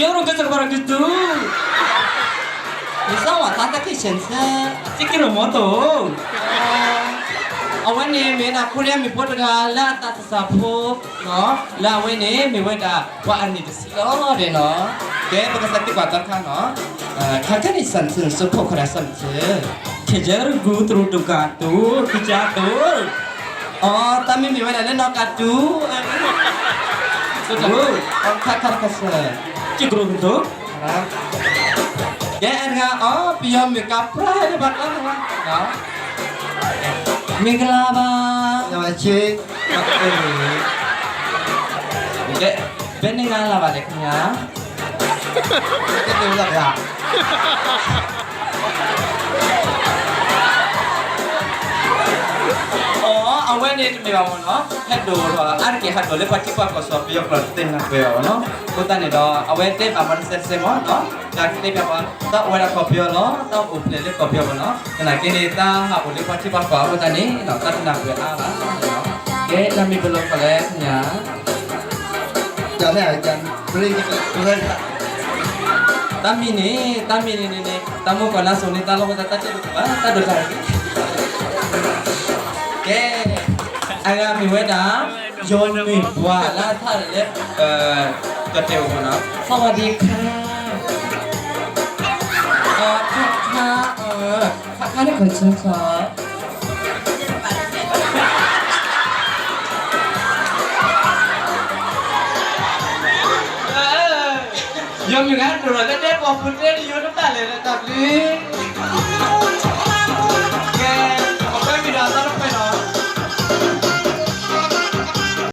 ကဲ ကစၢ်ကပၤဒီးကတုၤ ယသးဝးသးတၢ်ခံဆၢဆၢ စ့ၢ်ကီးမီၤတိၢ် အဝဲန့ၣ်မ့ၢ်ဒၣ်ခိၣ်ရဲမုၣ်ဖိတဂၤလၢအသးစၢ်ဖိနီၤ လၢအဝဲန့ၣ်မ့ၢ်ဝဲဒၣ်ပှၤအနံၣ်တဆံလီၤဒဲးနီၤ ကဲ ပကစၢ်သံကွၢ်သီတခါနီၤ ခါခဲန့ၣ် စၢ်မုၢ်စၢ် ဖိခိၣ်ဒၣ်စၢ်မုၢ်စၢ် ခဲကဲရဂုၤတရူးတကးတူၤ ကစၢ်တူၤ အီ တၢ်မ့ၢ်မ့ၢ်ဝဲဒၣ်လၢနီၢ်ကးတူၤ ခါခါခါဆၢ ကကရူၢ်ကတိၤ ကဲ အဲၣ်တဂၤ အီ ပယီၤမုၣ်ကါပြၢ်ဟဲလၢဘၣ်ကျါတဂၤ မင်္ဂလာပါ ဆ့ ကဲ ဘယ်နှစ်ဂၤလာပါလဲခင်ဗျာ အီ အဝဲန့ၣ်တမ့ၢ်ဘၣ်မ့ၢ်နီၤ ဟဲဒိးထီၣ်အါတက့ၢ် ဟးဒိးလၢပှၤထံပှၤကီၢ်စီၤပယီၤကျိာ်တသ့နၢ်ပၢၢ်ဘၣ်မ့ၢ်နီၤ အဃိသတးန့ၣ်ဒီး အဝဲတဲဘၣ်ပှၤတစဲးတစဲးမ့ၢ်နီၤ တၢ်တဲဘၣ်ပှၤ တၢ်အိၣ်ဝဲဒၣ်ကီၢ်ပယီၤလီၤ တၢ်အိၣ်ဖျဲၣ်လၢကီၢ်ပယီၤမ့ၢ်နီၤ သနာ်က့န့ၣ် တၢ်ဟးအိၣ်လၢပှၤထံပှၤကီၢ်အဃိသတးန့ၣ် တၢ်တနၢ်ပၢၢ်အါဘၣ် ကဲ တၢ်မံၤပလီၢ်ခီလဲၣ် ညါ တၢ်မံၤန့ၣ် တၢ်မံၤန့ၣ်န့ၣ် တၢ်မိၢ်ကီၢ်နါစိၤန့ၣ် တၢ်လီၢ်ဝဲဒၣ်တၢ်တဒိၣ်ဘၣ် တၢ်ဒိၣ်တၢ်ဂ့ၤ ကဲ အဂၤမ့ၢ်ဝဲဒၣ် ယီၤမုၢ်ပှၢ်လၢအထါလၢ ကတဲာ်အိၣ်မ့ၢ်နီၤ สวัสดีค่ะ ခါခါ ခါခါန့ၣ် ขอเชิญค่ะ ယီၤမုၢ်ဂၤဒိၣ်လီၤလၢဒဲကဝီၤပူၤတဲဒ်ယိၤတဘၣ်လဲၣ်လၢတၢ်ဘျုး